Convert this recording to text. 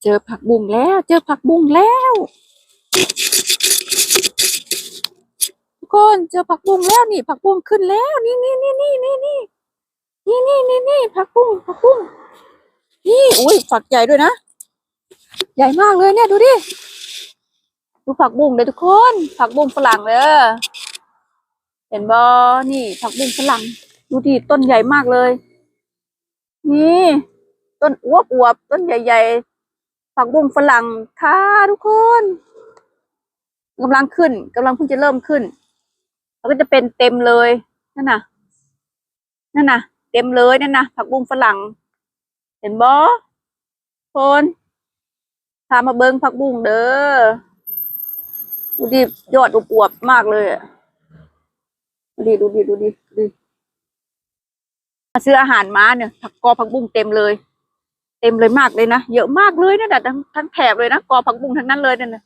ເຈີຜັກບຸ້ງແລ້ວ ເຈີຜັກບຸ້ງແລ້ວ ທຸກຄົນ ເຈີຜັກບຸ້ງແລ້ວ ນີ້ ຜັກບຸ້ງຂຶ້ນແລ້ວ ນີ້ ນີ້ ນີ້ ນີ້ ນີ້ ນີ້ ນີ້ ນີ້ ນີ້ ຜັກບຸ້ງ ຜັກບຸ້ງ ນີ້ ອຸ້ຍ ຝັກໃຫຍ່ດ້ວຍນະ ໃຫຍ່ມາກເລີຍເນຍ ດູດິ ດູຜັກບຸ້ງເດີທຸກຄົນ ຜັກບຸ້ງຝຣັ່ງເດີ ເຫັນບໍ່ ນີ້ຜັກບຸ້ງຝຣັ່ງ ດູດິ ຕົ້ນໃຫຍ່ມາກເລີຍ ນີ້ ຕົ້ນອວບໆ ຕົ້ນໃຫຍ່ໆ ຜັກບຸ້ງຝຣັ່ງຄ່າທຸກຄົນ ກຳລັງຂຶ້ນ ກຳລັງເພິ່ງຈະເລີ່ມຂຶ້ນ ມັນກໍຈະເປັນເຕັມເລີຍ ນັ້ນນະ ນັ້ນນະ ເຕັມເລີຍ ນັ້ນນະ ຜັກບຸ້ງຝຣັ່ງ ເຫັນບໍ່ ຄົນ ພາມາເບິ່ງຜັກບຸ້ງເດີ ດູດິ ຍອດອວບໆ ມາກເລີຍ ດູດິ ດູດິ ດູດິ ດູດິ ຊື້ອາຫານມາເນຍ ຜັກ ກໍຜັກບຸ້ງເຕັມເລີຍ ເຕັມເລີຍ ມາກເລີຍນະ ເຍອະມາກເລີຍນະ ທັງ ທັງແຖບເລີຍນະ ກໍຜັກບຸ້ງທັງນັ້ນເລີຍນັ້ນນະ